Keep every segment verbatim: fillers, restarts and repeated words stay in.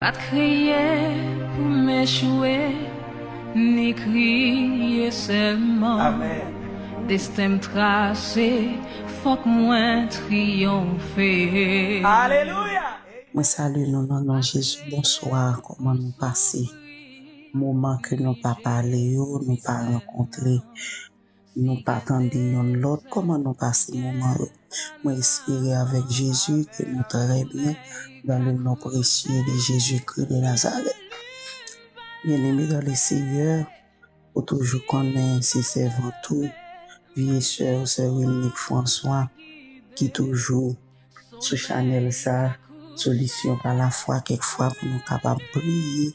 Pa t kreye pou m echwe, ni kriye sèlman. Desten m trase, fòk mwen triyonfe. Mwen salye nou nan non Jezi. Bonswa, kòman nou pase? Moman ke nou pa pale yo, nou pa rankontre, nou pa tande yonn lòt, kòman nou pase moman yo? Mwen espere avèk Jezi ke nou trè byen dans le nom précieux de Jésus-Christ de Nazareth. Byeneme dans le Seigneur, ou toujou konnen se sèvant ou, vye sè w, sè Wilnique François, ki toujou sou chanèl sa, Solution par la foi, kèk fwa pou nou kapab priye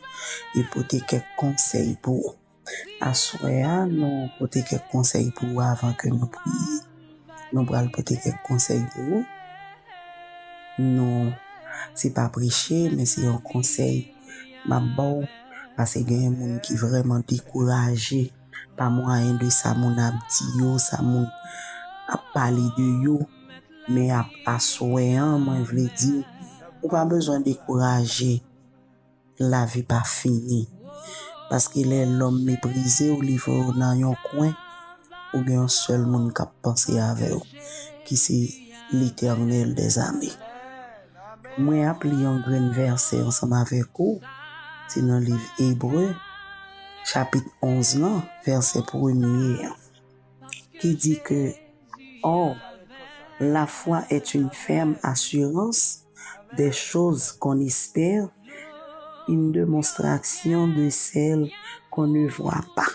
e pote kèk konsèy pou ou. Aswè a, nou pote kèk konsèy pou ou avan ke nou priye. Nou pral pote kèk konsèy pou ou. Nou, se pa preche, men se yon konsèy m ap ba w, paske genyen moun ki vrèman dekouraje pa mwayen de sa moun ap di yo, sa moun ap pale de yo. Men ap aswè an, mwen vle di w, ou pa bezwen dekouraje. Lavi pa fini. Paske lè lòm meprize w, livre w nan yon kwen, ou gen yon sèl moun k ap panse avè w, ki se Letènèl dèzame. Mwen ap li yon grenn vèsè ansanm avèk ou. Se nan liv Ebre, chapit onz lan, vèsè premye an, ki di ke, Or, la foi est une ferme assurance des choses qu'on espère, une démonstration de celles qu'on ne voit pas.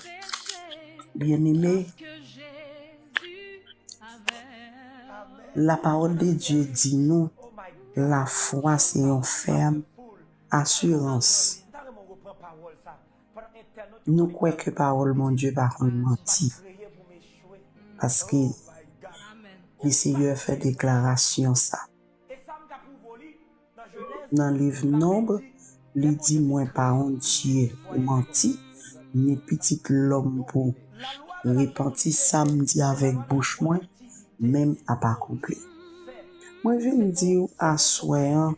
Byeneme, lapawòl de Dye di nou, lafwa se yon fèm asirans. Nou kwè ke pawòl Bondye pa konn manti. Paske Lesenyè fè deklarasyon sa. Nan liv Nonb, li di, Mwen pa yon Dye pou manti, ni pitit lòm pou repanti. Sa m di avèk bouch mwen, menm ap akonpli. Mwen vin di w aswè an,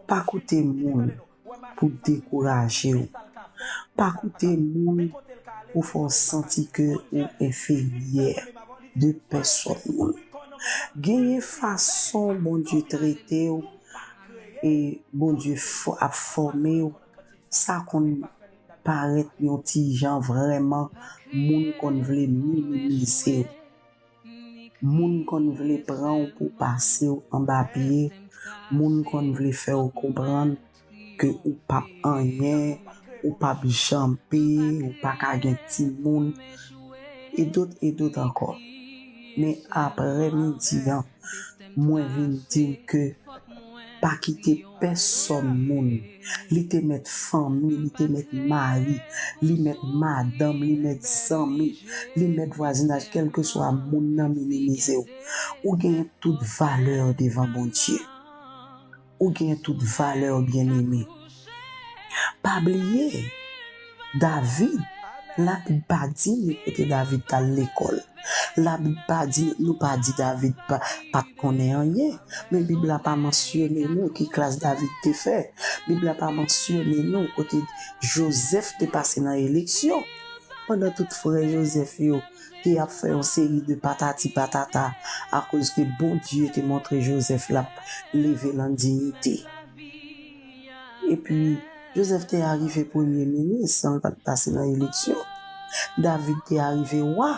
pa koute moun pou dekouraje w. Pa koute moun pou fè w santi ke ou enferyè de pèsòn moun. Genyen fason Bondye trete w e Bondye fò- ap fòme w, sa konn parèt yon ti jan vrèman moun konn vle minimize w. Moun konn vle pran w pou pase w anba pye, moun konn vle fè w konprann ke ou p ap anyen, ou p ap janpe, ou pa ka gen timoun, e dòt e dòt ankò. Men aprè midi an, mwen vin di w ke pa kite pèsòn moun. Li te mèt fanmi, li te mèt mari, li mèt madanm, li mèt zanmi, li mèt vwazinaj, kèlkeswa moun nan minimize w. Ou genyen tout valè devan Bondye. Ou genyen tout valè, byeneme. Pa bliye, David, Labib pa di nou kote David t al lekòl. Labib pa di, nou pa di David pa, pa t konnen anyen. Men Bib la pa mansyone nou ki klas David te fè. Bib la pa mansyone nou kote Jozèf te pase nan eleksyon. Pandan tout frè Jozèf yo te ap fè yon seri de patati patata akoz ke Bondye te montre Jozèf l ap leve l an diyite. Epi, Jozèf te arive premye minis san l pa t pase nan eleksyon. David te arive wa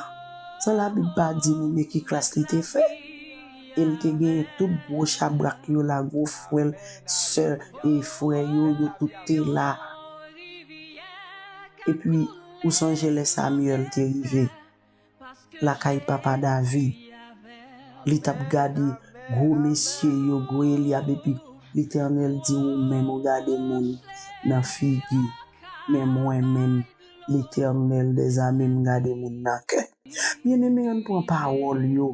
san Labib pa di nou men ki klas li te fè. E l te genyen tout gwo chabrak yo la, gwo frè l, sè e frè yo, yo tout te la. Epi, ou sonje lè Samyèl te rive lakay papa David. Li t ap gade gwo mesye yo, gwo Elyab, epi Letènèl di, Ou menm ou gade moun nan figi, men mwen menm, Letènèl dèzame, m gade moun nan kè. Byeneme, ann pran pawòl yo.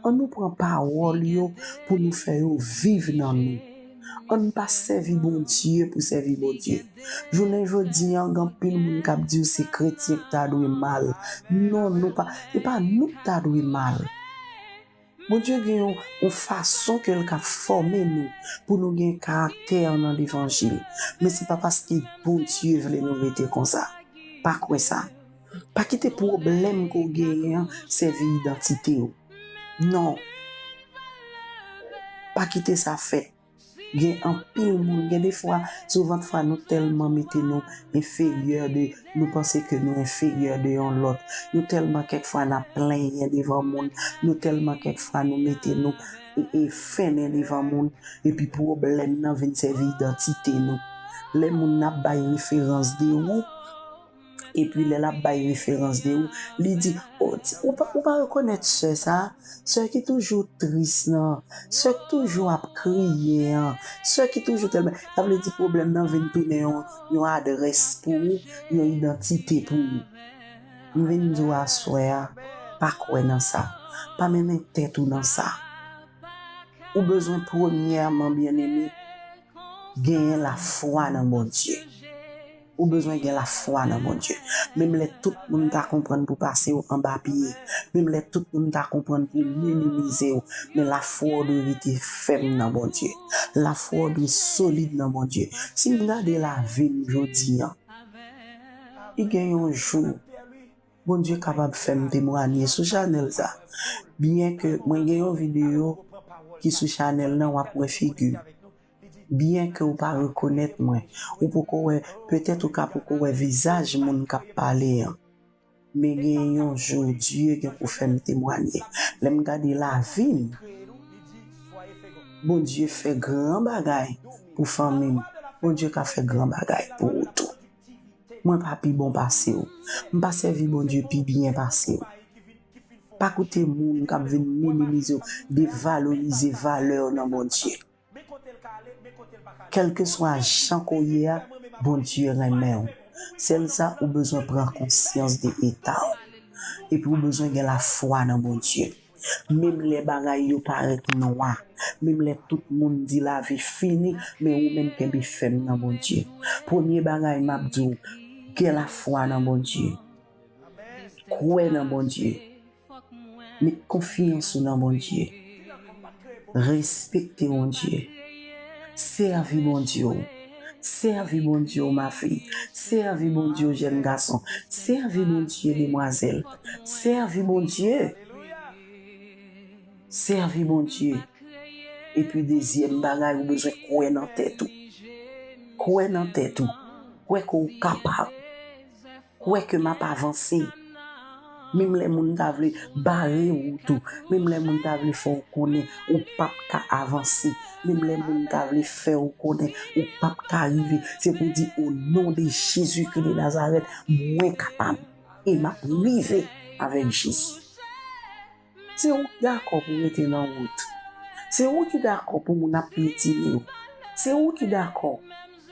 Ann nou pran pawòl yo pou nou fè yo viv nan nou. Ann pa sèvi Bondye pou sèvi Bondye. Jounen jodi an, gen anpil moun k ap di w se kretyen k ta dwe mal. Non, nou pa, se pa nou k ta dwe mal. Bondye gen yon, yon fason ke l ka fòme nou pou nou gen karaktè nan levanjil. Men se pa paske Bondye vle nou rete konsa. Pa kwè sa. Pa kite pwoblèm ke w genyen an sèvi idantite w. Non. Pa kite sa fèt. Gen anpil moun, gen de fwa, souvan fwa nou tèlman mete nou enferyè de, nou panse ke nou enferyè de yon lòt. Nou tèlman kèk fwa n ap plenyen devan moun. Nou tèlman kèk fwa nou mete nou e, e fennen devan moun. Epi pwoblèm nan vin sèvi idantite nou. Lè moun nan ap bay referans de ou, epi lè l ap bay referans de ou, li di, "O, ti, ou pa, ou pa rekonèt sè sa a? Sè ki toujou tris nan, sè ki toujou ap kriye an, sè ki toujou tèlman." Sa vle di pwoblèm nan vin tounen yon, yon adrès pou ou, yon idantite pou ou. M vin di w aswè a, pa kwè nan sa. Pa mennen tèt ou nan sa. Ou bezwen premyèman, byeneme, genyen lafwa nan Bondye. Ou bezwen gen lafwa nan Bondye. Menm lè tout moun ta konprann pou pase w anba pye. Menm lè tout moun ta konprann pou minimize w. Men lafwa w dwe rete fèm nan Bondye. Lafwa w dwe solid nan Bondye. Si n gade lavi m jodi an, li gen yon jou, Bondye kapab fè m temwanye sou chanèl sa. Byenke mwen gen yon videyo ki sou chanèl nan, w ap wè figi m. Byenke w pa rekonèt mwen, ou poko wè, petèt ou ka poko wè vizaj moun k ap pale an. Men gen yon jou, Dye gen pou fè m temwanye. Lè m gade lavi m, Bondye fè gran bagay pou fanmi m. Bondye ka fè gran bagay pou ou tou. Mwen pa pi bon pase w. M pa sèvi Bondye pi byen pase w. Pa koute moun k ap vin minimize w, devalorize valè w nan Bondye. Kèlkeswa jan ke w ye a, Bondye renmen w. Sèl sa, ou bezwen pran konsyans de eta w. Epi ou bezwen gen lafwa nan Bondye. Menm lè bagay yo parèt nwa, menm lè tout moun di lavi fini, men ou menm kenbe fèm nan Bondye. Premye bagay m ap di w, gen lafwa nan Bondye. Kwè nan Bondye. Met konfyans ou nan Bondye. Respekte Bondye. Sèvi Bondye w. Sèvi Bondye w, ma fille. Sèvi Bondye w, jèn gason. Sèvi Bondye, demwazèl. Sèvi Bondye. Sèvi Bondye. Epi dezyèm bagay, ou bezwen kwè nan tèt ou. Kwè nan tèt ou. Kwè ke w kapab. Kwè ke m ap avanse. Menm lè moun ta vle bare wout ou, menm lè moun ta vle fè w konnen ou p ap ka avanse, menm lè moun ta vle fè w konnen ou p ap ka rive, se pou di, "O non de Jezikri de Nazarèt, mwen kapab e m ap rive avèk Jezi." Se ou ki dakò pou rete nan wout. Se ou ki dakò pou moun ap pyetine w. Se ou ki dakò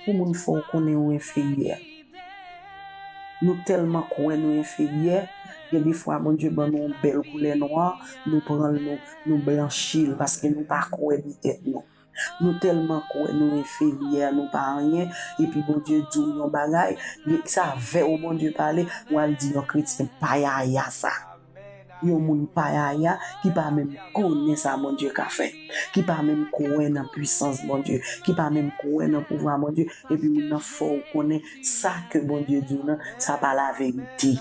pou moun fè w konnen ou enferyè. Nou tèlman kwè nou enferyè, gen de fwa Bondye ban nou yon bèl koulè nwa, nou pran l, nou, nou blanchi l paske nou pa kwè de tèt nou. Nou tèlman kwè nou enferyè, nou pa anyen, epi Bondye di w yon bagay, li, sa avè w Bondye pale, w al di yon kretyen payaya sa. Yon moun payaya ki pa menm konnen sa Bondye ka fè, ki pa menm kwè nan pwisans Bondye, ki pa menm kwè nan pouvwa Bondye, epi moun nan fè w konnen sa ke Bondye di w nan, sa pa laverite.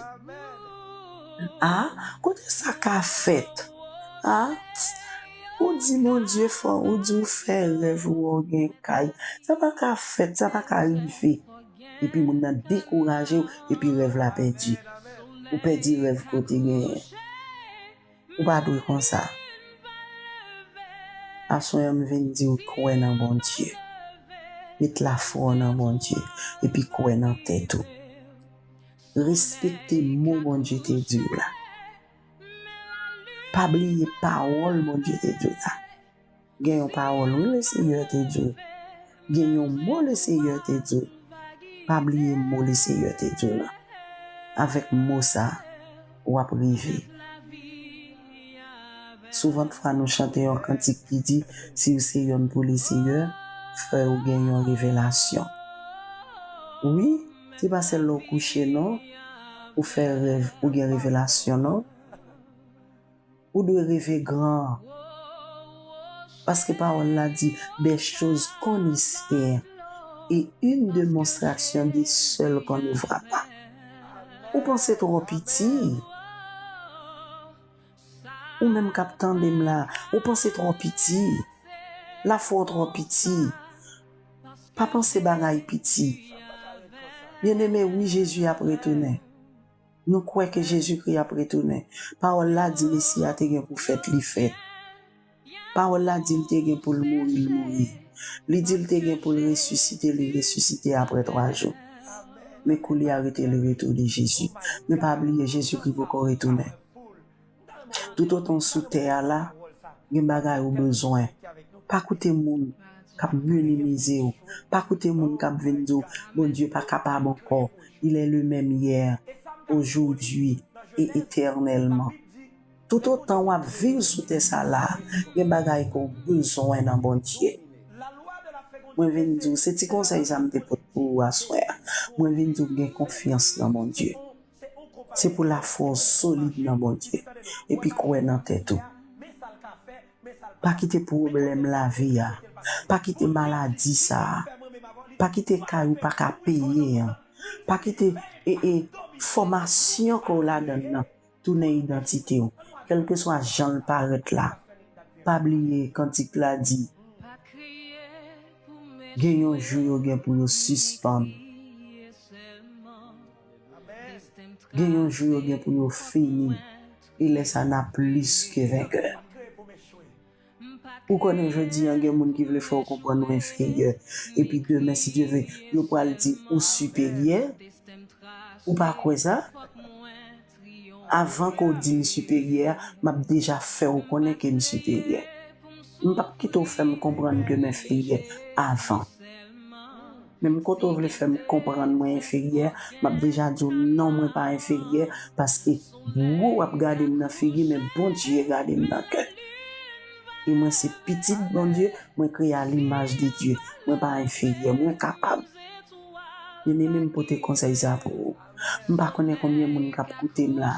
A, kote sa ka fèt? A, ou di Bondye fò, ou di w fè rèv, ou wè w gen kay. Sa pa ka fèt, sa pa ka rive. Epi moun nan dekouraje w, epi rèv la pèdi. Ou pèdi rèv ke w te genyen. Ou pa dwe konsa. Aswè a, m vin di w kwè nan Bondye. Met lafwa w nan Bondye, epi kwè nan tèt ou. Respekte mo Bondye te di w la. Pa bliye pawòl Bondye te di w la. Gen yon pawòl, wi, Leseyè te di w. Gen yon mo Leseyè te di w. Pa bliye mo Leseyè te di w lan. Avèk mo sa, w ap rive. Souvantfwa nou chante yon kantik ki di, "Si w se yonn pou Leseyè, fè w gen yon revelasyon." Wi, se pa sèl lè w kouche non, ou fè rèv, ou gen revelasyon non. Ou dwe reve gran. Paske pawòl la di, des choses qu'on espère et une démonstration de celles qu'on ne voit pas. Ou panse twò piti. Ou menm k ap tande m la, ou panse twò piti. Lafwa w twò piti. Pa panse bagay piti. Byeneme, wi, Jezi ap retounen. Nou kwè ke Jezikri ap retounen. Pawòl la di Mesi a te gen pou fèt, li fèt. Pawòl la di l te gen pou l mouri, l mouri. Li di l te gen pou l resisite, li resisite apre twa jou. Men koulye a rete l retounen Jezi. Men pa bliye, Jezikri poko retounen. Toutotan w sou tè a la, gen bagay ou bezwen. Pa koute moun k ap minimize w. Pa koute moun k ap vin di w, Bondye pa kapab ankò. Il est le même hier, aujourd'hui et éternellement. Toutotan w ap viv sou tè sa la, gen bagay ke w bezwen nan Bondye. Mwen vin di w, se ti konsèy sa m te pot pou ou aswè a. Mwen vin di w gen konfyans nan Bondye. Se pou lafwa w solid nan Bondye, epi kwè nan tèt ou. Pa kite pwoblèm lavi a, pa kite maladi sa a, pa kite kay ou pa ka peye an, pa kite, e, e, fòmasyon ke w ladann nan tounen idantite w, kèlkeswa jan l parèt la. Pa bliye kantik la di, gen yon jou yo gen pou yo sispann. Gen yon jou yo gen pou yo fini. E lè sa, n a plis ke venkè. Ou konnen jodi an, gen moun ki vle fè w konprann ou enferyè. Epi demen, si Dye vle, yo pral di ou siperyè. Ou pa kwè sa? Avan ke w di m siperyè, m ap deja fè w konnen ke m siperyè. M p ap kite w fè m konprann ke m enferyè avan. Menm kote w vle fè m konprann mwen enferyè, m ap deja di w non, mwen pa enferyè, paske bro w ap gade m nan figi, men Bondye gade m nan kè. E mwen se pitit Bondye, mwen kreye a limaj de Dye. Mwen pa enferyè, mwen kapab. Byeneme, m pote konsèy sa pou ou. M pa konnen konbyen moun k ap koute m la,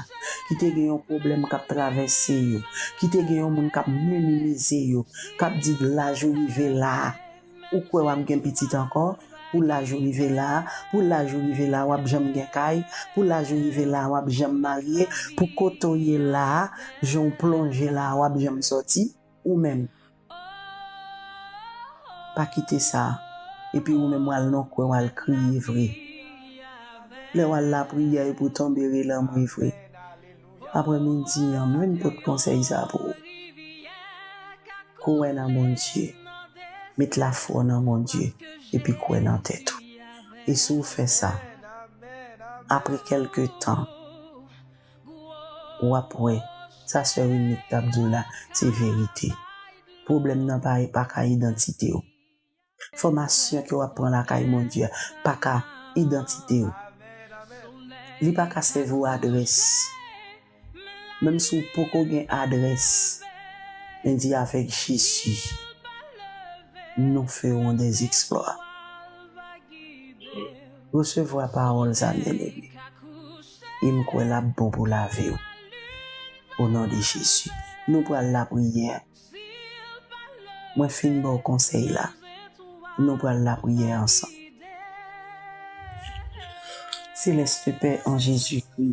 ki te gen yon pwoblèm k ap travèse yo, ki te gen yon moun k ap minimize yo, k ap di laj ou rive la a. Ou kwè w ap gen pitit ankò? Pou laj ou rive la a, pou laj ou rive la a, w ap janm gen kay? Pou laj ou rive la a, w ap janm marye? Pou kote w ye la a, jan w plonje la a, w ap janm sòti? Ou menm, pa kite sa. Epi ou menm, w al nan kwen, w al kriye vre. Lè w al lapriyè, epi w tonbe rele anmwe vre. Aprè midi an, m vin pot konsèy sa pou ou. Kwè nan Bondye. Met lafwa w nan Bondye, epi kwè nan tèt ou. E si w fè sa, apre kèlke tan, w ap wè, sa sè Winnick t ap di w la, se verite. Pwoblèm nan pa, pa ka idantite w. Fòmasyon ke w ap pran lakay Bondye a pa ka idantite w. Li pa ka sèvi w adrès. Menm si w poko gen adrès, men di, avec Jésus, nous ferons des exploits. Resevwa pawòl sa, byeneme. E m kwè l ap bon pou lavi w. O non de Jezi. Nou pral lapriyè. Mwen fin ba w konsèy la. Nou pral lapriyè ansanm. Seleste Pè an Jezikri,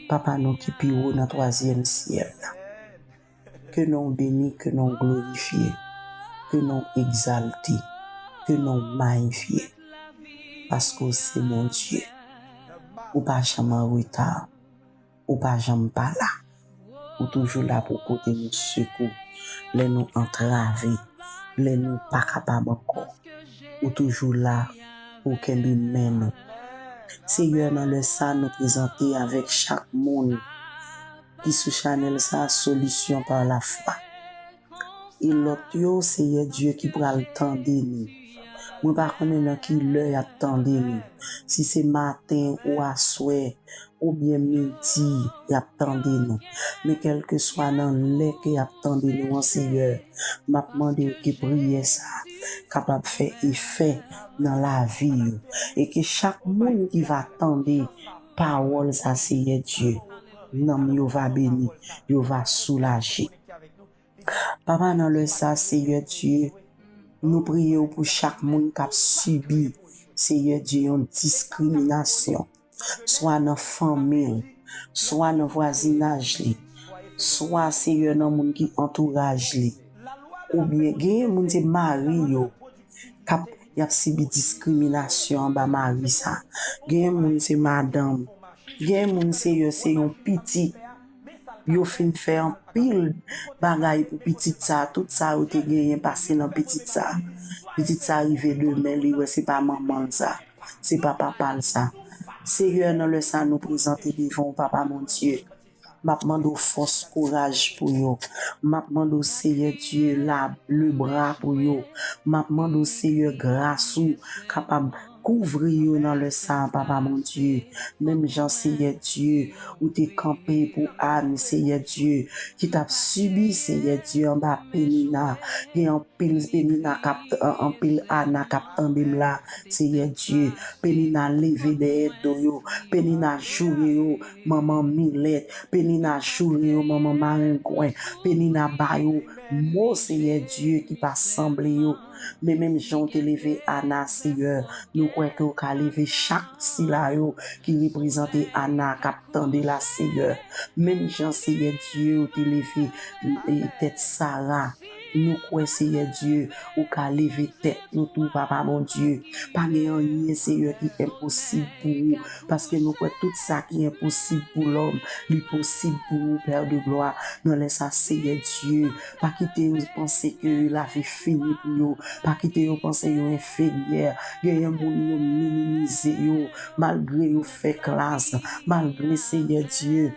Papa nou ki pi wo nan twazyèm syèl la. Ke non w beni, ke non w glorifye, ke non w egzalte, ke non w mayifye. Paske w se Bondye. Ou pa janm an reta. Ou pa janm pa la. Ou toujou la pou w pote nou sekou lè nou antrave, lè nou pa kapab ankò. Ou toujou la pou w kenbe men nou. Seyè, nan lè sa, nou prezante avèk chak moun ki sou chanèl sa, Solution par la foi. E lòt yo, Seyè Dye, ki pral tande nou. Mwen pa konnen nan ki lè y ap tande nou. Si se maten ou aswè, oubyen midi, y ap tande nou. Men kèlkeswa nan lè ke y ap tande nou an, Seyè, m ap mande w ke priyè sa a kapab fè efè nan lavi yo. E ke chak moun ki va tande pawòl sa, Seyè Dye, nanm yo va beni, yo va soulaje. Papa, nan lè sa, Seyè Dye, nou priye w pou chak moun k ap sibi, Seyè Dye, yon diskriminasyon, swa nan fanmi l, swa nan vwazinaj li, swa, Seyè, nan moun ki antouraj li. Oubyen genyen moun se mari yo k ap, y ap sibi diskriminasyon anba mari sa. Genyen moun se madanm. Genyen moun, Seyè, se yon pitit. Yo fin fè anpil bagay pou pitit sa. Tout sa yo te genyen pase nan pitit sa. Pitit sa rive demen, li wè se pa manman l sa. Se pa papa l sa. Seyè, nan lè sa, nou prezante devan w, Papa Bondye. M ap mande w fòs, kouraj pou yo. M ap mande w, Seyè Dye, la, lebra pou yo. M ap mande w, Seyè, gras ou kapab kouvri yo nan lè sa a, Papa Bondye. Menm jan, Seyè Dye, ou te kanpe pou Ann, Seyè Dye, ki t ap sibi, Seyè Dye, anba Penina. Gen anpil Penina k ap, anpil Ana k ap tande m la, Seyè Dye. Penina leve dèyè do yo. Penina joure yo, manman milèt. Penina joure yo, manman marengwen. Penina ba yo mo, Seyè Dye, ki pa sanble yo. Men menm jan w te leve Ana, Seyè, nou kwè ke w ka leve chak sila yo ki reprezante Ana k ap tande la, Seyè. Menm jan, Seyè Dye, w te leve, e, tèt Sara. Nou kwè, Seyè Dye, ou ka leve tèt nou tou, Papa Bondye. Pa gen anyen, Seyè, ki enposib pou ou, paske nou kwè tout sa ki enposib pou lòm, li posib pou ou, Pè de glwa. Nan lè sa, Seyè Dye, pa kite yo panse ke lavi fini pou yo. Pa kite yo panse yo enferyè. Genyen moun yo minimize yo, malgre yo fè klas, malgre, Seyè Dye,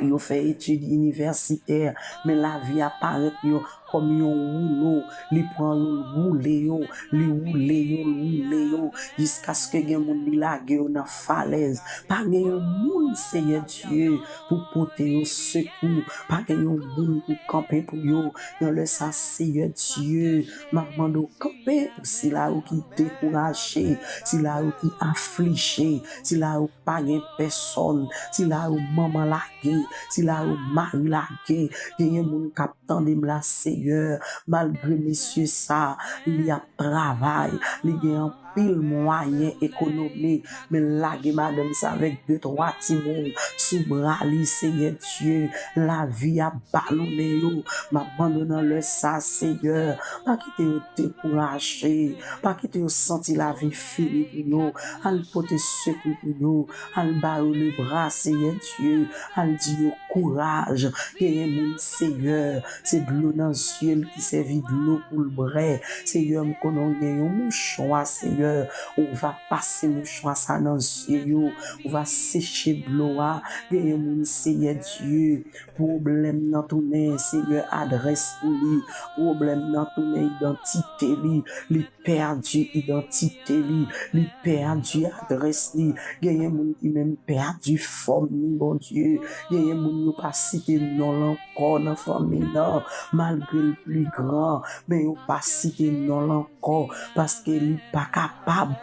yo fè etid inivèsitè, men lavi a parèt yo kòm yon woulo, li pran yo, l woule yo, li woule yo, l woule yo, jiskaske gen moun li lage yo nan falèz. Pa gen yon moun, Seyè Dye, pou pote yo sekou, pa gen yon moun pou kanpe pou yo. Nan lè sa, Seyè Dye, m ap mande w kanpe pou sila yo ki dekouraje, sila yo ki aflije, sila yo pa gen pèsòn, sila yo manman lage, sila yo mari lage. Genyen moun k ap tande m la, Seyè, malgre mesye sa, li ap travay, li gen anpil mwayen ekonomik, men l lage madanm sa avèk de, twa timoun sou bra li, Seyè Dye, lavi ap balonnen yo. M ap mande w nan lè sa, Seyè, pa kite yo dekouraje, pa kite yo santi lavi fini pou yo. Al pote sekou pou yo, al ba yo lebra, Seyè Dye, al di yo kouraj. Genyen moun, Seyè, se dlo nan zye l ki sèvi dlo pou l bwè. Seyè, m konnen w gen yon mouchwa, Seyè, ou va pase mouchwa sa nan zye yo, ou va seche dlo a. Genyen moun, Seyè Dye, pwoblèm nan tounen, Seyè, adrès pou li. Pwoblèm nan tounen idantite li. Li pèdi idantite li. Li pèdi adrès li. Genyen moun ki menm pèdi fòm li, Bondye. Genyen moun yo pa site non l ankò nan fanmi nan. Malgre l pli gran, men yo pa site non l ankò, paske li pa kapab.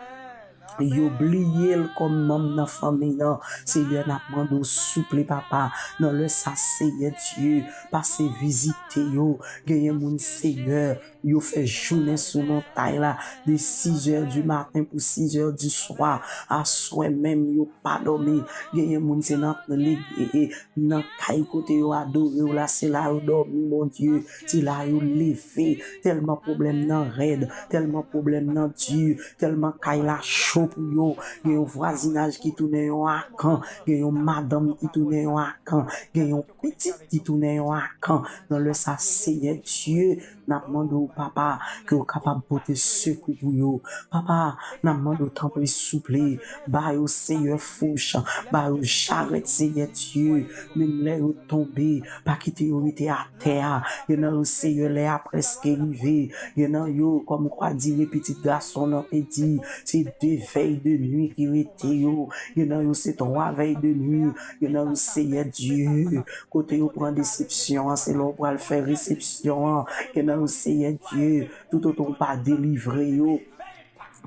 Yo bliye l kòm manm nan fanmi an. Seyè, n ap mande w souple, Papa, nan lè sa, Seyè Dye, pase vizite yo. Genyen moun, Seyè, yo fè jounen sou montay la, de sizè di maten pou sizè di swa. Aswè menm, yo pa dòmi. Genyen moun, se nan, e, e, nan kay kote yo adore w la, se la yo dòmi, Bondye. Se la yo leve. Tèlman pwoblèm nan rèd, tèlman pwoblèm nan di, tèlman kay la cho pou yo. Gen yon vwazinaj ki tounen yon akan, gen yon madanm ki tounen yon akan, gen yon pitit ki tounen yon akan. Nan lè sa, Seyè Dye, n ap mande w, Papa, ke w kapab pote sekou pou yo. Papa, n ap mande w, tanpri, souple, ba yo, Seyè, fouch, ba yo jarèt, Seyè Dye. Menm lè yo tonbe, pa kite yo rete atè a. Gen nan yo, Seyè, lè a prèske rive. Gen nan yo, kòm kwa dire pitit gason nan te di, se de vèy de nwi ki rete yo. Gen nan yo, se twa vèy de nwi. Gen nan yo, Seyè Dye, kote yo pran desepsyon an, se lè w pral fè resepsyon an. Gen nan yo, Seyè Dye, toutotan w pa delivre yo,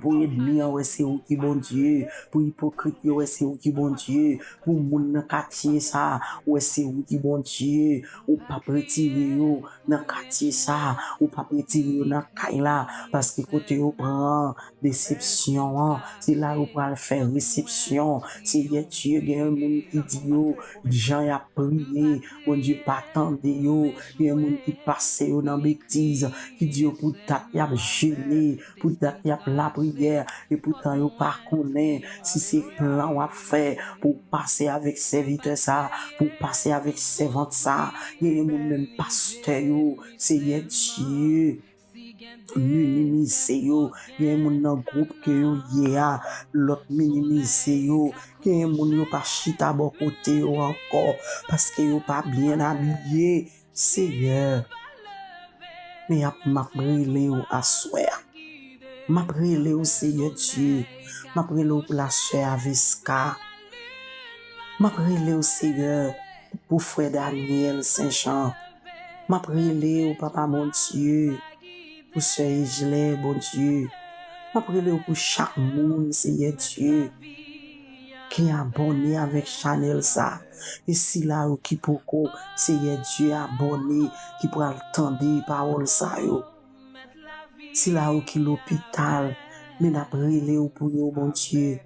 Pou ènmi an wè se ou ki Bondye, pou ipokrit yo wè se ou ki Bondye, pou moun nan katye sa a wè se ou ki Bondye, ou p ap retire yo nan katye sa a, ou p ap retire yo nan kay la, paske kote yo pran desepsyon an, se la yo pral fè resepsyon. Seyè Dye, gen yon moun ki di yo, jan y ap priye, Bondye pa tande yo. Gen moun ki pase yo nan betiz, ki di yo pou dat y ap jene, pou dat y ap lapriyè, epoutan yo pa konnen si se plan w ap fè pou w pase avèk sèvitè sa, pou w pase avèk sèvant sa. Gen moun menm pastè yo, Seyè Dye, minimize yo. Gen moun nan gwoup ke yo ye a, lòt minimize yo. Gen moun yo pa chita bò kote yo ankò, paske yo pa byen abiye. Seyè, men ap, m ap rele w aswè a. M ap rele w, Seyè Dye. M ap rele w pou la sè Aveska. M ap rele w, Seyè, pou frè Daniel Saint Jean. M ap rele w, Papa Bondye, pou sè Ejlè, Bondye. M ap rele w pou chak moun, Seyè Dye, ki abòne avèk chanèl sa. E sila yo ki poko, Seyè Dye, abòne, ki pral tande pawòl sa yo. Sila yo ki lopital, men n ap rele w pou yo, Bondye.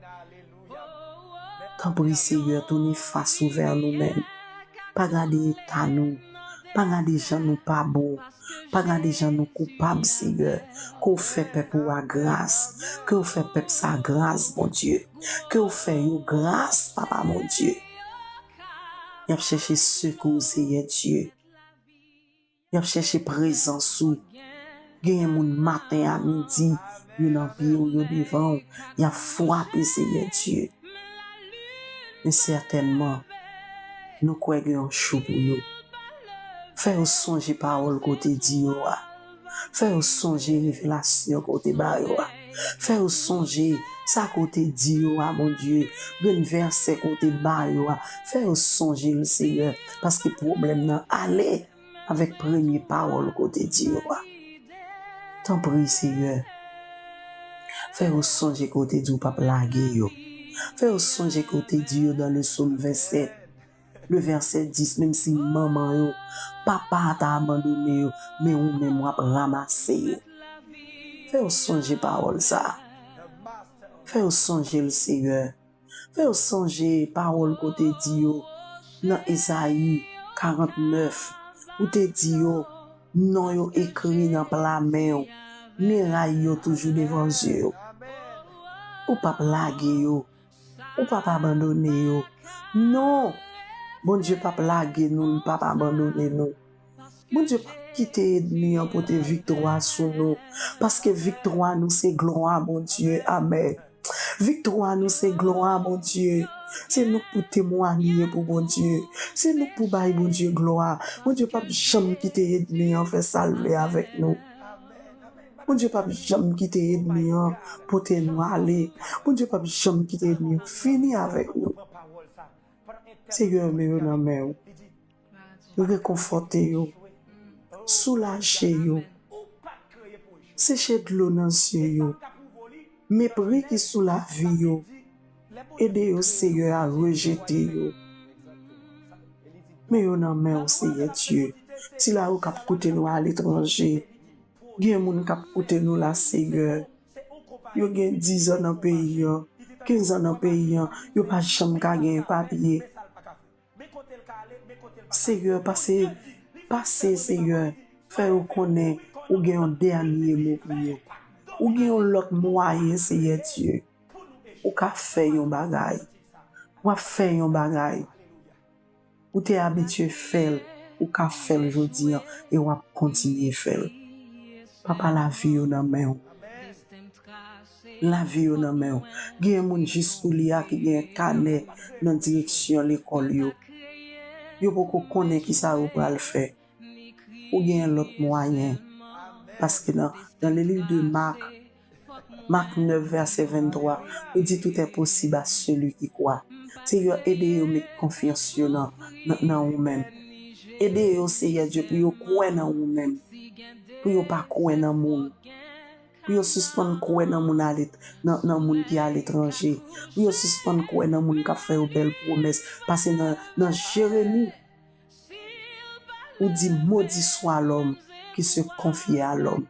Tanpri, Seyè, tounen fas ou vè nou menm. Pa gade eta nou. Pa gade jan nou pa bon. Pa gade jan nou koupab, Seyè. Ke w fè pèp ou a gras. Ke w fè pèp sa gras, Bondye. Ke w fè yo gras, Papa Bondye. Y ap chèche sekou, Seyè Dye. Y ap chèche prezans ou. Genyen moun maten a midi, yo nan pye w, yo devan w, y ap frape, Seyè Dye. Men sètènman, nou kwè gen yon jou pou yo. Fè yo sonje pawòl ke w te di yo a. Fè yo sonje revelasyon ke w te ba yo a. Fè yo sonje sa ke w te di yo a, Bondye. Grenn vèsè ke w te ba yo a. Fè yo sonje l, Seyè, paske pwoblèm nan ale avèk premye pawòl ke w te di yo a. Tanpri, Seyè, fè yo sonje ke w te di w p ap lage yo. Fè yo sonje ke w te di yo dans le Psaume vingt-sept, le verset dix, menm si manman yo, papa ta abandone yo, men ou menm w ap ranmase yo. Fè yo sonje pawòl sa a. Fè yo sonje l, Seyè. Fè yo sonje pawòl ke w te di yo nan Ezayi karant nèf. Ou te di yo, non yo ekri nan pla men w, miray yo toujou devan zye w. Ou p ap lage yo. Ou p ap abandone yo. Non! Bondye p ap lage nou, li p ap abandone nou. Bondye p ap kite ènmi an pote viktwa sou nou, paske viktwa nou se glwa Bondye. Amèn. Viktwa nou se glwa Bondye. Se nou k pou temwaye pou Bondye. Se nou k pou bay Bondye glwa. Bondye p ap janm kite ènmi an fè sa l vle avèk nou. Bondye p ap janm kite ènmi an pote nou ale. Bondye p ap janm kite ènmi an fini avèk nou. Seyè, men yo nan men w. Rekonfòte yo. Soulaje yo. Seche dlo nan zye yo. Mepri ki sou lavi yo. Ede yo, Seyè, a rejete yo. Men yo nan men w, Seyè Dye. Sila yo k ap koute nou aletranje. Gen moun k ap koute nou la, Seyè. Yo gen diz an nan peyi an, kenz an nan peyi an, yo pa janm ka gen papye. Seyè, pase, pase, Seyè, fè yo konnen ou gen yon dènye mo pou yo. Ou gen yon lòt mwayen, Seyè Dye. Ou ka fè yon bagay. W ap fè yon bagay. Ou te abitye fè l, ou ka fè l jodi an, e w ap kontinye fè l. Papa, lavi yo nan men w. Lavi yo nan men w. Gen moun jis koulye a ki gen kanè nan direksyon lekòl yo. Yo poko konnen kisa yo pral fè. Ou gen lòt mwayen. Paske nan, dans le livre de Marc, Mak nèf, vèsè venntwa, ou di, tout est possible à celui qui croit. Seyè, ede yo met konfyans yo nan, nan, nan ou menm. Ede yo, Seyè Dye, pou yo kwè nan ou menm. Pou yo pa kwè nan moun. pou yo sispann kwè nan moun alet-, nan, nan moun ki aletranje, pou yo sispann kwè nan moun k ap fè yo bèl pwomès, paske nan, nan Jeremi, ou di, maudit soit l'homme qui se confie à l'homme.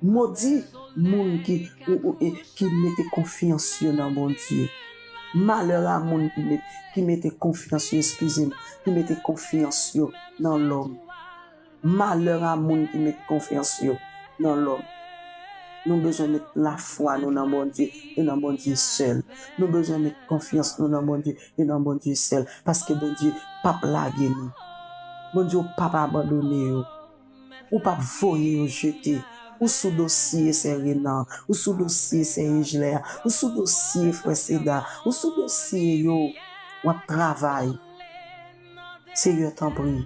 Modi moun ki, ou, ou, e, ki mete konfyans yo nan Bondye. Malè a moun ki met-, ki mete konfyans yo, eskize m, ki mete konfyans yo nan lòm. Malè a moun ki met konfyans yo nan lòm. Nou bezwen met lafwa nou nan Bondye e nan Bondye sèl. Nou bezwen met konfyans nou nan Bondye e nan Bondye sèl. Paske Bondye p ap lage nou. Bondye, ou p ap abandone yo. Ou p ap voye yo jete. Ou sou dosye sè Renan, ou sou dosye sè Ejlè, ou sou dosye frè Seda, ou sou dosye yo. W ap travay. Seyè, tanpri,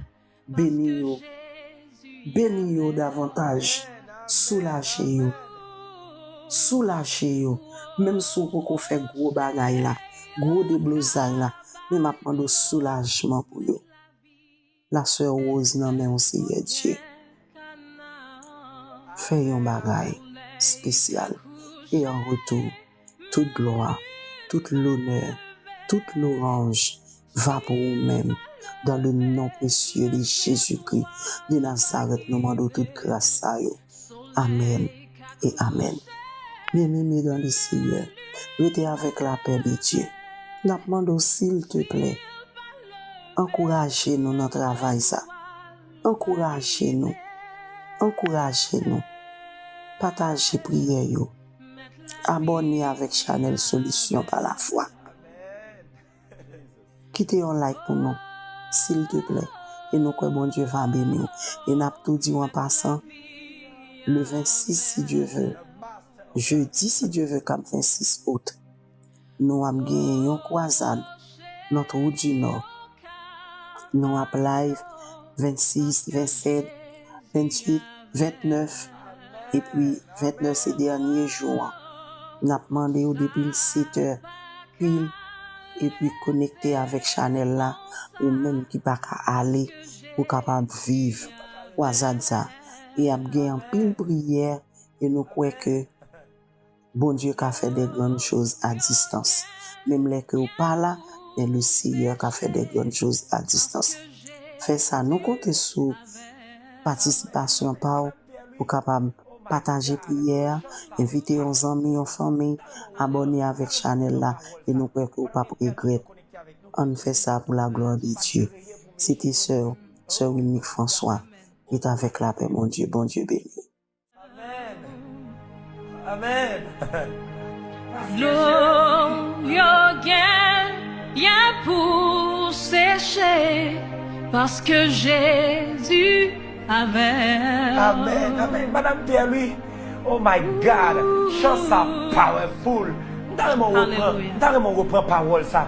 beni yo. Beni yo davantaj. Soulaje yo. Soulaje yo. Menm si w poko fè gwo bagay la, gwo deblozay la, men m ap mande w soulajman pou yo. Lasè Rose nan men w, Seyè Dye. Fè yon bagay espesyal. E an retou, tout glwa, tout lonè, tout louanj va pou ou menm. Dans le nom précieux de Jésus-Christ de Nazareth, nou mande w tout gras sa yo. Amèn e amèn. Bien-aimé dans le Seigneur, rete avèk lapè de Dye. N ap mande w, silteplè, ankouraje nou nan travay sa. Ankouraje nou. Ankouraje nou. Pataje priyè yo. Abòne avèk chanèl Solisyon pa Lafwa. Kite yon like pou nou, silteplè. E nou kwè Bondye va beni w. E n ap tou di w an pasan, le vennsis, si Dye vle, jedi, si Dye vle, k ap vennsis out, nou ap genyen yon kwazad nan Trou di Nò. Nou ap live vennsis, vennsèt, venntuit, vennèf, epi vennèf se dènye jou an. N ap mande w depi l sèt è pil, epi konekte avèk chanèl la, ou menm ki pa ka ale, ou kapab viv kwazad sa. E ap gen anpil priyè, e nou kwè ke Bondye ka fè de grann choz a distans. Menm lè ke w pa la, men le Seyè ka fè de grann choz a distans. Fè sa, nou konte sou patisipasyon pa w pou kapab pataje priyè a, envite yon zanmi, yon fanmi, abòne avèk chanèl la, e nou kwè ke w p ap regrèt. Ann fè sa pou la glwa de Dye. Se te sè w, sè Wilnick François. Rete avèk lapè Bondye. Bondye beni w. Amèn. Dlo yo genyen pou seche, paske Jezi avè w. Amèn, amèn. Madam Pierre Louis, oh my God, chan sa powerful. M ta renmen w repran, m ta renmen w repran pawòl sa.